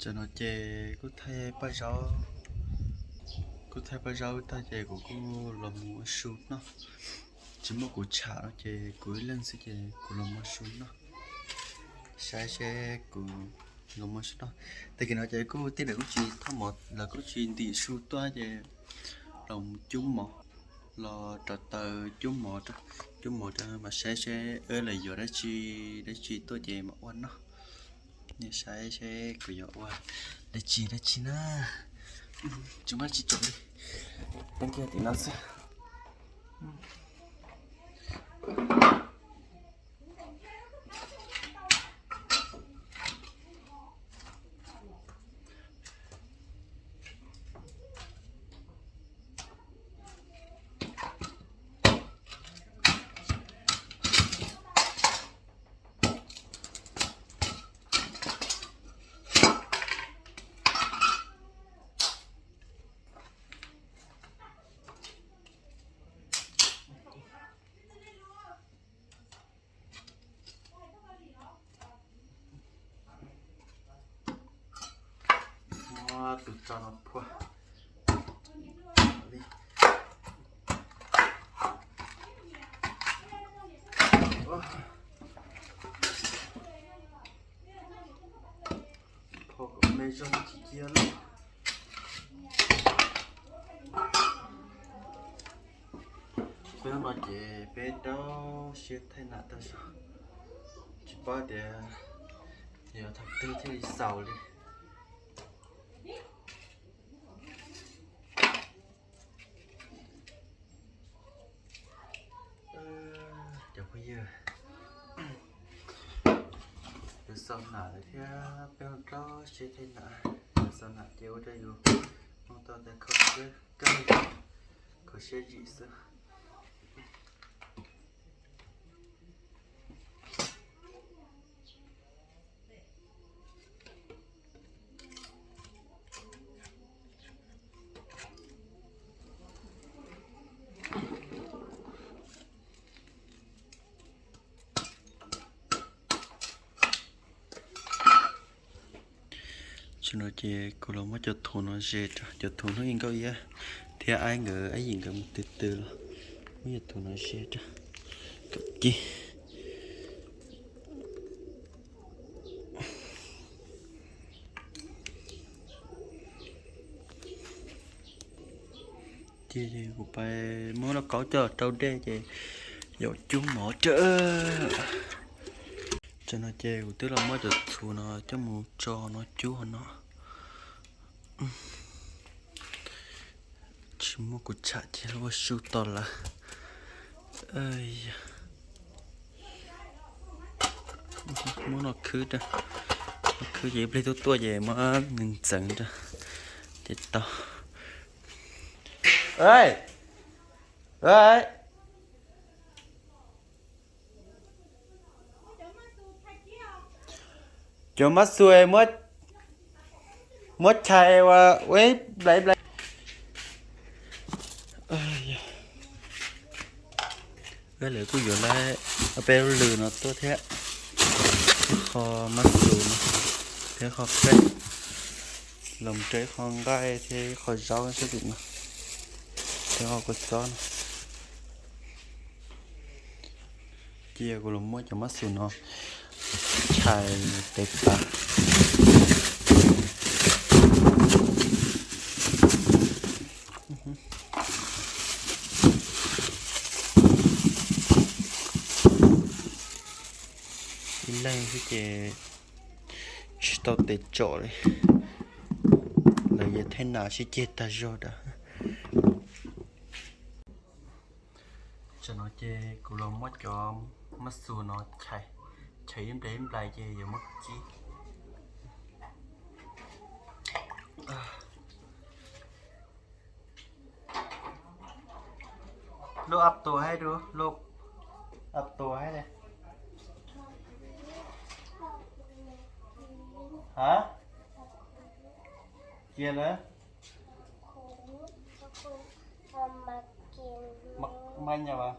Tam no ces kuj thaij paj zaub, kuj thaij paj zaub tag ces kuv kuj los mus ua su noj. Tsis muaj kuv tsham no ces kuv ib leeg xwb ces kuv los mus ua su noj. Saib seb kuv los mus ua su noj. Tag kis no ces kuj tej lawv kuj tsis thauj mov, lawv kuj tsis ntim su tuaj ces los cub mov, los rauv taws cub mov, cub mov rau mas saib seb wb lawv yuav dab tsi, dab tsi tuaj ces mam ua noj. Nej saib seb kuv yuav ua dab tsi dab tsi na. Tsis muaj dab tsi tso li, peb kiag tim no xwb. Muab tus tso no phua li. Phua kom me zog tsis cia lawm. Peb hnub no ces peb rau siab thaij nam tag zog, tsis paub tias yog thaum twg thiaj li xaus li. Cov phooj ywg, yuav xaus nam lawm thiab peb mus rau siab thaij nam. Yuav xaus nam ces ua rau yus mus tau tas kho siab kawg, kho siab zim xwb. Tam no ces kuv los muab cov thuv no ze rau, cov thuv hnub ib nkauj iab thiab aib nkawd, aib yim nkawd mus twg twg los muab cov thuv no ze rau kom ci. Ces kuv pais muab lauj kaub coj rau dej ces yuav cub mov rau. Tam no ces kuv twb los muab cov thuv no coj mus tso no cub hauv no. Tsis muaj kuv tsham ces los ua su tos lawv. Muab no khwb rau, no khwb ces ib pliag tuaj tuaj ces muab ntxeev rau ces tau. Cov mab xu muab chais ua ib nplais nplais. Lawv kuj yuav lawv peb lwm no tuaj thiab, qho mab xu no thiab qho peb, los rau ib qho nqaij thiab ib qho zaub sab tim no thiab qho kua txob no. Cia kuv los muab cov mab xu no chais tes tav. Ib leeg xwb ces tsis tau tes tsom li, lawv yeej thaij nas sib ceg tag zog rau. Tam no ces kuv los muab cov mab xu no chais, chais ib nplais ib nplais ces yuav muab kib. Lub ap tua haib, lub ap tua haib li. Ha? Cia lawm. Maj nyas as.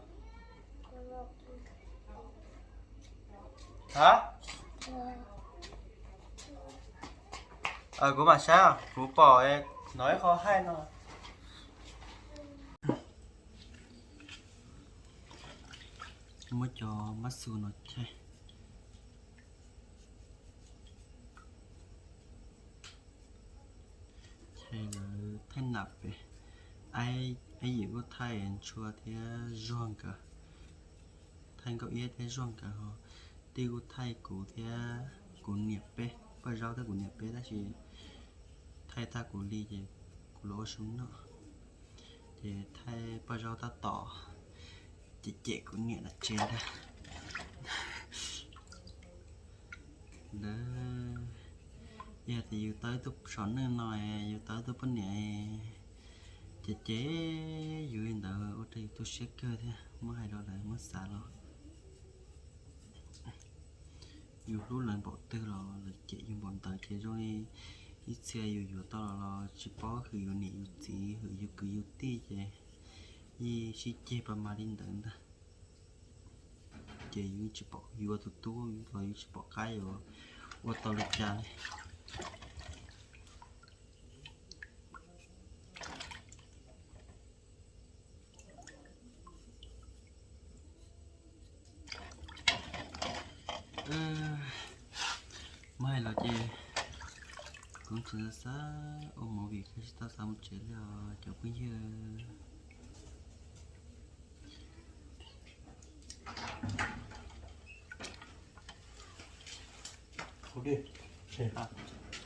Ha? Kuv mam saib, kuv pom hnov ib qho haij no. Muab cov mab xu no chaij, chaij lawv thaij nam pem. Aib yim kuj thaij ntshua thiab zuag nkawd, thaij nkauj iab thiab zuag nkawd ho. Tij kuj thaij kuv thiab kuv niam peb, Paj Zaub thiab kuv niam peb, tab sis thaij tag kuv li ces kuv los ua su noj. Ces thaij Paj Zaub tab tom cem cem kuv niam lawm tsev ntag. Ntawd, yog tias yus tau ib tug saum neej no, yus tau ib tug poj niam, ces ces yus li ntawd ua rau yus tu siab kawg thiab. Muab hais los lawm muab xav los, yus hlub lawv npaum twg los lawv cem yus npaum ntawd, ces zoo li ib txhia yus yuav tau los los tsis paub hwm yus niam yus txiv, hwm yus kwv yus tij, ces yeej sib ceg pas mas li ntawd ntag. Ces yus tsis pom, yus ua tus tub los yus tsis pom qab yuav ua tau li cas li. Muab hais los ces kuv tseem xav ua movie, kuv tsis tau xav mus tsev li os cov phooj ywg.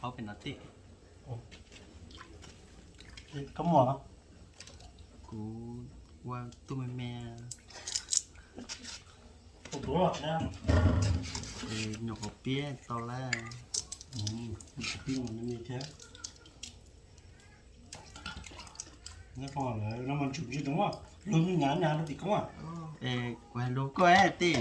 Hauv pem no tij. Koj muaj? Kuv ua tub me me. Nyuam qhuav pib tau lawm. Kuv hais lus koj tij.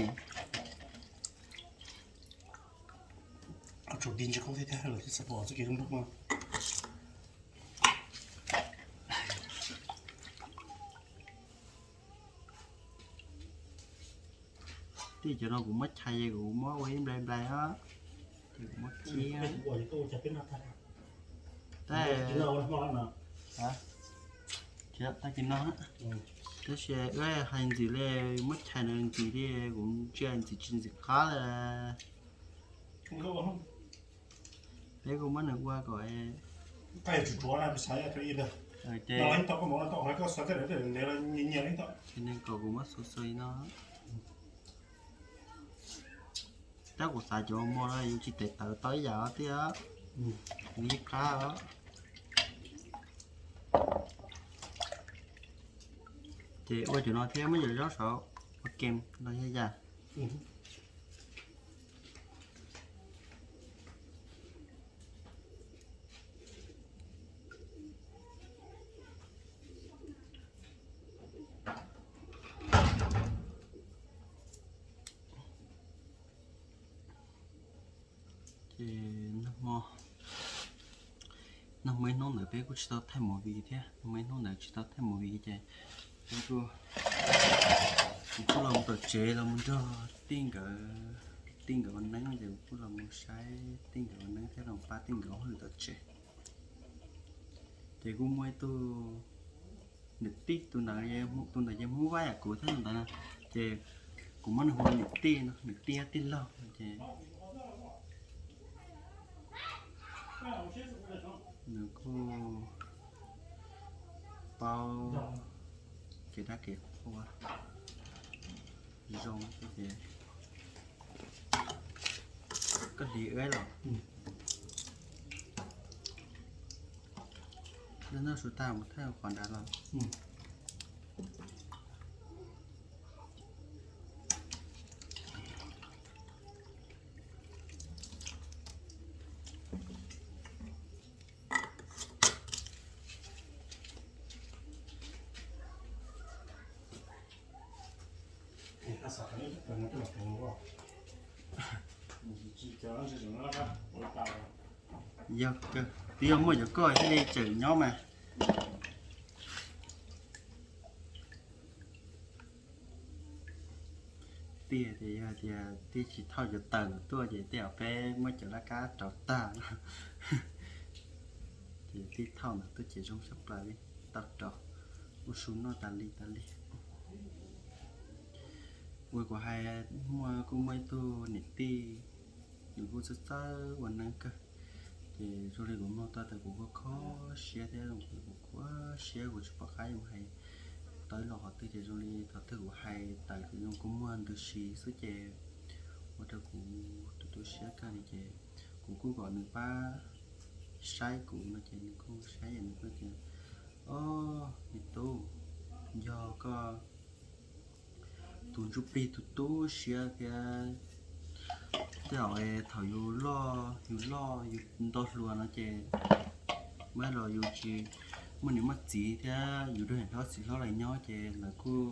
Tij, cov no kuv muab chais ces kuv muab ua ib nplai nplai os. Ces kuv muab khib. Tab, tag kis no, tab sis wb hais ntxim li, muab chais no ntxim li, kuv ntsia ntxim tsis ntxim qab li. Peb kuj muab nws ua kom, ces nws kom kuv muab xuas xuas li no. Tab kuv xav cov mos no yus tsis tes taws tau ib yam thiab, yus yeej qab os. Ces ua cov no thiab muab cov zaub saud ua kem los yog yam. Ces nag hmo, nag hmo ib hnub ntawd peb kuj tsis tau thaij movie thiab, nag hmo ib hnub ntawd tsis tau thaij movie ces peb kuj, kuv kuj los mus tom tsev los mus nrog tij nkawd, tij nkawd ua neeb ces kuv kuj los mus saib tij nkawd ua neeb thiab los pab tij nkawd hauj lwm tom tsev. Ces kuj muaj ib tug niam tij, tus ntawd, tus ntawd ces Hmoob Vaj yam kuv thiab tus ntawd na, ces kuv muab nws hu ua niam tij no, niam tij thiab tij laug no ces nws kuj paub kev dab kev qhua zoo thiab ces koj hliv wb los. Noj su tag mus thaij qhov nrad los. Yog kawg, twb yog muaj cov koj thiaj li tseem nyob mas. Tiag tias yog tias tij tsis thauj cov taws ntawd tuaj ces tej zaum peb muab cov laj kab rauv tag no. Ces tij thauj ntawd tuaj ces zoo tshaj plaws li, tau rau, ua su noj tas li tas li. Uas kuv hais, muaj, kuj muaj ib tug niam tij, nws kuj txawj txawj ua neeb kawg. Ces zoo li kuv mloog tau tas kuv kuj kho siab thiab, kuv kho siab kuv tsis pom qab yuav mus hais tau ib los qhov twg ces zoo li thaum twg kuv hais tawm ces zoo kuj muag ntws si xwb ces ua rau kuv tu tu siab kawg li ces kuv kuj kom nws pab saib kuv no ces nws kuj saib es nws kuj tias, Ob, me tub, yog koj tus ntsuj plig tus tu siab thiab, tej zaum thaum yus loj yus loj yus nto hluas no ces, mas los yus tsis muaj niam muaj txiv thiab yus rau niam hlob txiv hlob lawv nyob ces lawv kuj,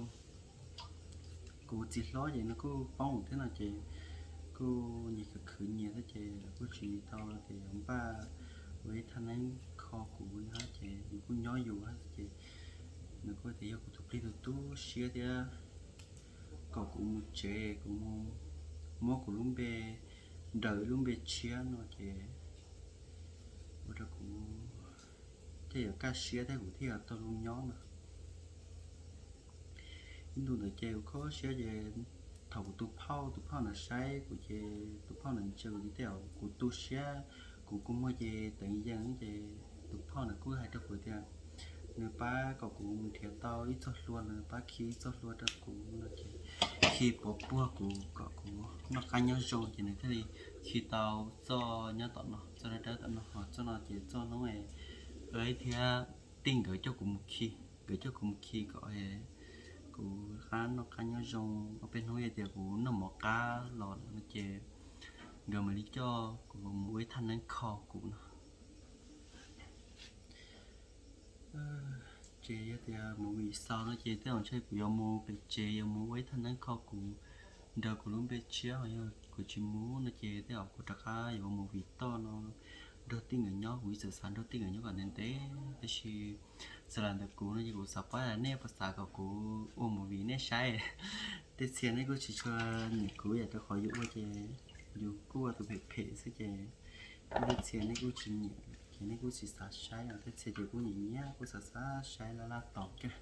kuv txiv hlob ces nws kuj poob thiab no ces kuj nyias khwv khwv nyias thiab ces lawv kuj tsis tau tias yuav npaj ua ib thaj neeb kho kuv no ces yus kuj nyob yus ces nws kuj tias yog kuv tus plig tus tu siab thiab kom kuv mus tsev, kuv mus muab kuv lub npe nraws lub npe tshiab no ces ua rau kuv thiaj yuav kaj siab thiab kuv thiaj yuav tau zoo nyob no. Ib ntu ntawd ces kuv kho siab ces thaum kuv tus phauj, tus phauj ntawd saib kuv ces tus phauj ntawd ntsia kuv ces tej zaum kuv tu siab, kuv kua muag ces teev yees ces tus phauj ntawd kuj hais rau kuv tias nws pab kom kuv mus nrhiav tau ib txoj hlua, nws pab khi ib txoj hlua rau kuv no ces khi pov puag kuv kom kuv noj qab nyob zoo ces nws thiaj li khi tau txoj nyob tom no, txoj dawb dawb tom no, ho txoj no ces txoj hnub es thiab tij nkawd coj kuv mus khi, nkawd coj kuv mus khi kom kuv qab noj qab nyob zoo. Ob peb hnub yog tias kuv noj mov qab los lawm no ces nkawd mam li coj kuv mus ua ib thaj neeb kho kuv no. Ces yog tias movie xaus no ces tej zaum ntshe kuv yuav mus pem tsev yuav mus ua ib thaj neeb kho kuv nraws kuv lub npe tshiab, yog kuv tsis mus no ces tej zaum kuv rov qab yuav ua movie toj no nrog tij nkawd nyob, kuv ib txwm xav nrog tij nkawd nyob kom ntev ntev tab sis txawm lam ntawm kuv no ces kuv xav pab nej puas xav kom kuv ua movie nej saib. Tej txhia nej kuj tsis tshua nyiam kuv yam rau qhov yus ua ces yus kuj ua tus phem phem xwb ces tej txhia nej kuj tsis nyiam ces nej kuj tsis xav saib, tej txhia ces kuj nyiam nyiam kuj xav xav saib laj laj tos kawg.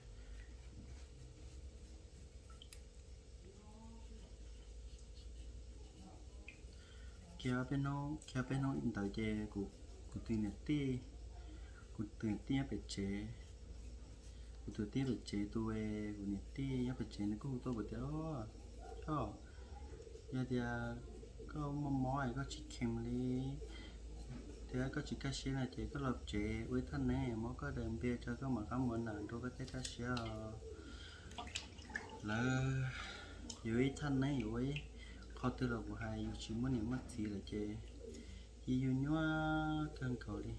Kiag peb hnub, kiag peb hnub ntawd ces kuv tus niam tij, kuv tus niam tij nyob pem tsev, kuv tus tij pem tsev tus, kuv niam tij nyob pem tsev nws kuj hu tuaj kuv tias, Yog tias koj muaj mob es koj tsis kheev li thiab koj tsis kaj siab no ces koj los tsev ua ib thaj neeb muab koj daws npe tso koj mam qab mus nram nrog koj tej kaj siab os. Lawv yuav ib thaj neeb yuav ua ib qho twg los kuv hais yus tsis muaj niam muaj txiv lawm ces yus nyuaj kawg nkaus li.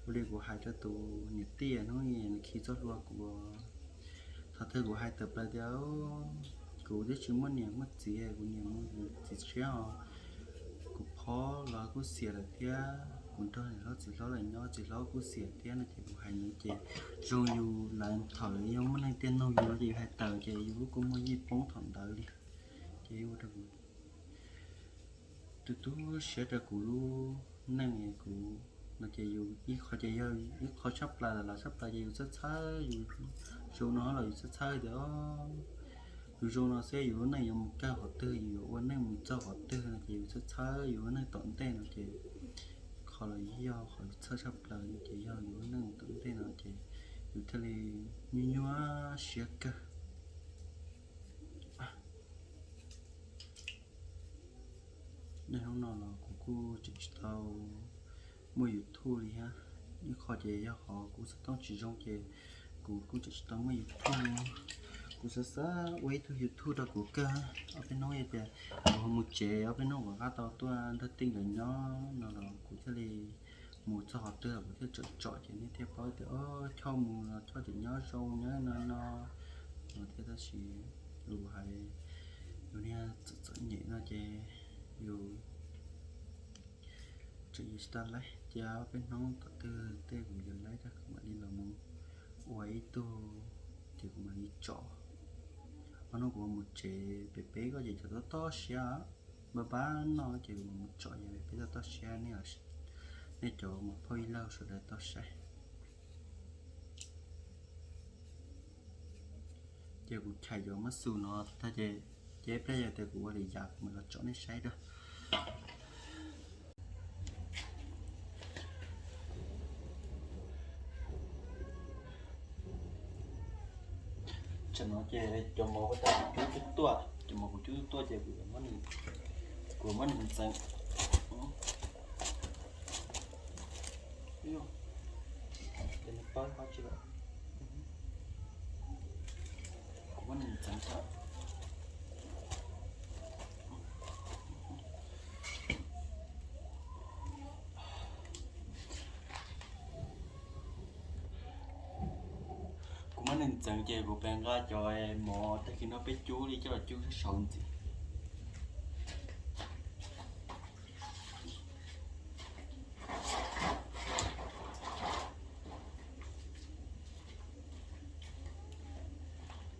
Ua li kuv hais rau tus niam tij hnub nws khi txoj hlua kuv, thaum twg kuv hais tawm plaws tias kuv twb tsis muaj niam muaj txiv, kuv niam muaj txiv tshiab os, kuv phob los kuj xiam lawm thiab kuv nrog niam hlob txiv hlob lawm nyob txiv hlob kuj xiam thiab no ces kuv hais ntawd ces zoo yus lawv thaum lawv yog muaj neeg tiaj nug yus no ces yus hais tawm ces yus lub kua muag yeej poob thaum ntawd li. Ces ua rau kuv tu tu siab rau kuv lub neej kuv no ces yus ib qho ces yog ib qho tshaj plaws los tshaj plaws ces yus txhawj txhawj, yus zoo no los yus txhawj txhawj tias yus zoo no xwb yus lub neej yuav mus kawg qhov twg, yus yuav ua neej mus txog qhov twg no ces yus txhawj txhawj yus lub neej tom ntej no ces qhov los yog qhov yus txhawj tshaj plaws no ces yog yus lub neej mus tom ntej no ces yus thiaj li nyuaj nyuaj siab kawg. Niaj hnub no los kuv kuj tseem tsis tau muaj YouTube li thiab. Ib qho ces yog qhov kuv xov tooj tsis zoo ces kuv kuj tseem tsis tau muaj YouTube li. Kuv xav xav ua ib tug YouTube rau kuv kawg. Ob peb hnub yog tias kuv ho mus tsev ob peb hnub kuv rov qab tau tuaj nrog tij nkawd nyob no los kuv thiaj li mus txog qhov twg los kuv thiaj tsom tsom ces nej thiaj paub tias Choj mus los Choj tseem nyob zoo nyob no no no thiab. Tab sis yus hais yus niag txom txom nyem no ces yus tseem yuav tsis tau laib. Cia ob peb hnub tom twg tej kuv yuav laib rau kuv mam li los mus ua ib tug ces kuv mam li tsom. Ob hnub kuv mus tsev pem peb koj ces cov tob tob siab, npaj npaj noj ces kuv mam mus tsom ces pem peb tob tob siab nej los Nej cov mus phauj ib lauj sawv daws tau saib. Ces kuv chais cov mab xus no tag ces, ces ib pliag yog tias kuv ua li cas kuv mam los tso nej saib dua. Tam no ces cov mov kuv cub tuaj, cov mov kuv cub tuaj ces kuv, kuv muab nws ntxeev. Ces nws pab qhov tsis lawm. Kuv muab nws ntxeev tso. Kuv muab nws ntxeev ces kuv pheej nqa cov mov tag kis no peb cub li coj los cub sab saud ntxiv.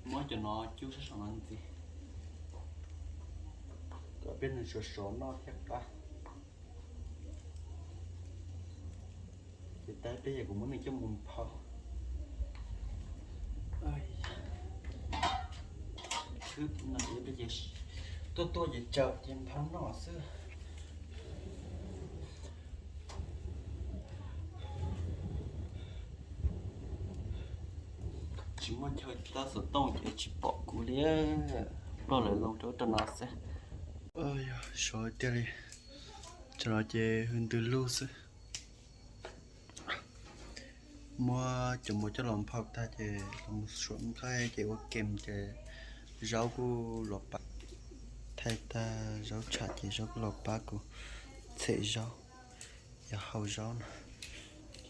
Muab cov no cub sab saum no ntxiv kom peb nws sov sov noj thiab qab. Ces tab peb yog kuv muab nws coj mus phau. Khwb no ces peb ces tuaj tuaj ces tsaws ces phau noj xwb. Tsis muaj chaw tab xov tooj ces tsis pom kuv li. Ploj lawv loo rau rau no xwb. Sov tiag li. Tam no ces hws ntws lug xwb. Muab cov mov coj los phau tag ces los mus suam nqaij ces ua kem ces zaub kuj los pab. Thaij tag zaub tsham ces zaub kuj los pab kuv txhem zaub, yog hau zaub no.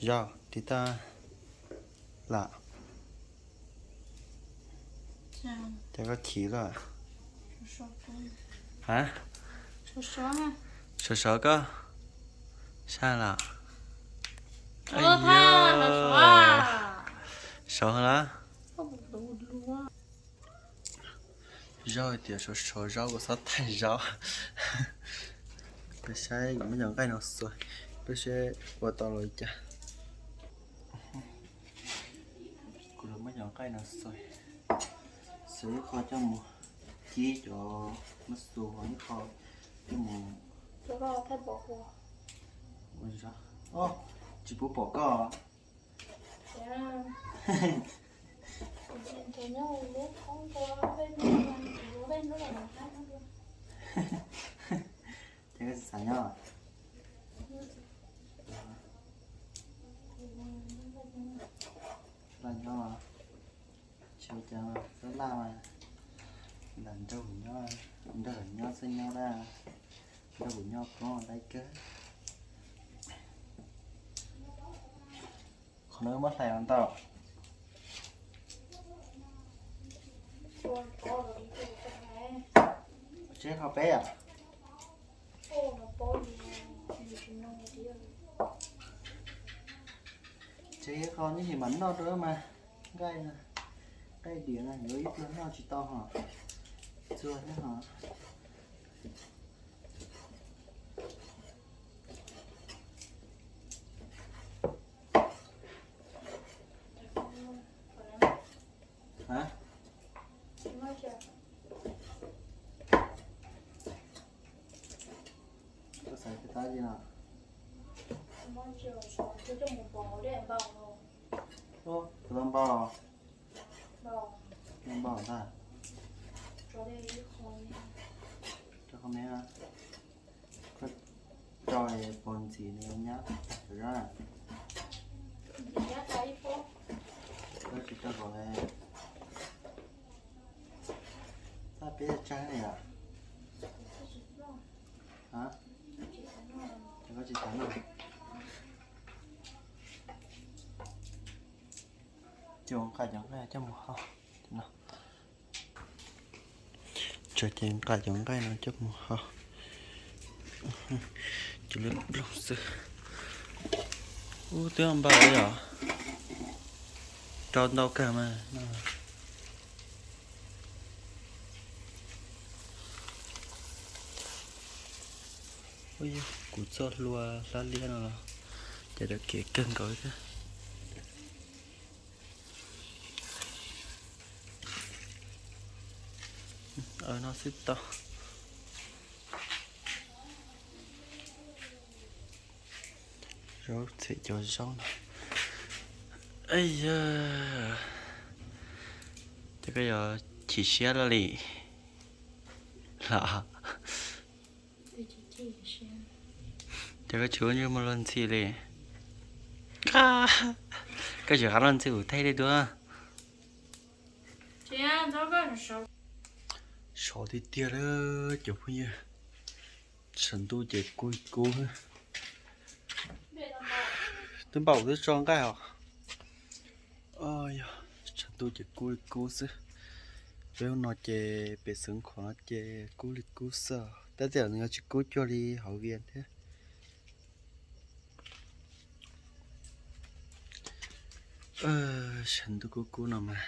Zaub tiv tag lam. Cas koj chim lawm? Ha? Sov sov koj sab los? Sov los. Zaub hais tias sov sov zaub kuv txhob thaij zaub. Peb saib kuv muab cov nqaij no xuas, peb saib ua tau los li cas. Kuv los muab cov nqaij no xuas, xuas ib qho coj mus kib cov mab xus, ib qho coj mus ua zaub. Tsis pub pom koj. Ces koj tsis xav nyob? Los nyob, tsis ua cas, xab laj mas lam nrog kuv nyob, nrog lawv nyob xwb nyob na, nrog kuv nyob poob dai kawg. Qhov no muab hlais ntau. Tseb qho peb yom? Tseb qho neb mam noj rau mas. Nqaij, nqaij diav no yuav ib pliag noj tsis tau hos. Txuag thiab hos. Koj xav tab li no? Kuv tau npau, tau npau ntag. Rau qhov me, koj rau pos ntxim nws nyab, koj tsis rau kom, tab peb tsag ne yom? Ces koj tsis xav noj. Ces nqa cov nqaij coj mus hau no. Tso ces nqa cov nqaij no coj mus hau. Cov liab ploog xwb. Ub, twb npau li os. Rau ntau kawg mas. Ub, kuv txoj hlua hlab liab no los Ces rau kev kawg nkaus thiab. No xwb tau. Zaub txhem cov zaub no. Yog, ces koj yuav chim siab los li los? Ces koj tsis ua nyuj mus luag ntxhi li. Koj tsis qab luag ntxhi kuv thaij li dua. Sov tiag tiag li cov phooj ywg. Tshav ntuj ces kub kub. Twb npaum twb tso nqaij os. Yog, tshav ntuj ces kub li kub xwb. Peb hnub no ces pem Xeev Khuam no ces kub li kub xwb, tab sis nws yuav tsis kub cuag li hauv Vias thiab. Tshav ntuj kub kub no mas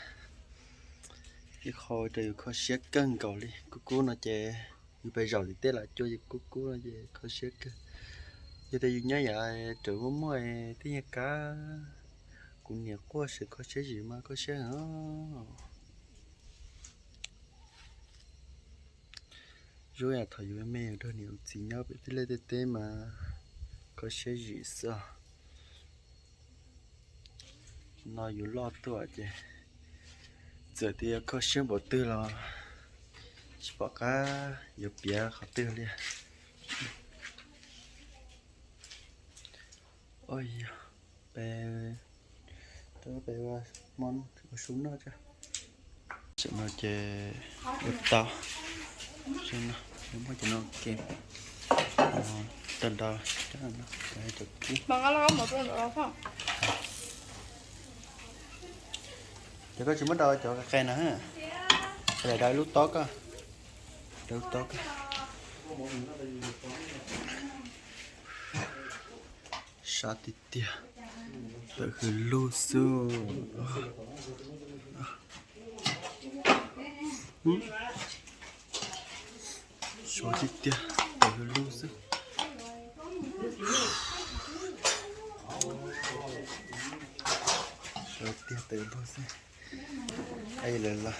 ib qho ua rau yus kho siab kawg nkaus li. Kub kub no ces yus pes zaum tim tej lam cua ces kub kub no ces kho siab kawg. Yog tias yus nyob yav raws muaj muaj tej nyuag kab, kuv niam quaj seem kho siab zim mas kho siab heev. Zoo yam thaum yus me me yus nrog niam txiv nyob pem tej liaj tej teb mas kho siab zim xwb os. No yus loj tuaj ces txawm tias yuav kho siab npaum twg los tsis pom qab yuav piav qhov twg li. Ua, peb ua hmo ua su noj tso. Tam no ces ua tau, muab cov no ke, tawm nrau cov no, cov kub. Ces koj tsis muab daus cov qe na, daus lub tob ko, daus lub tob ko. Sab tiag tiag, tawm hws lug xwb. Sab tiag tiag, tawm hws lug xwb. Sab tiag tawm lug xwb. Lawv los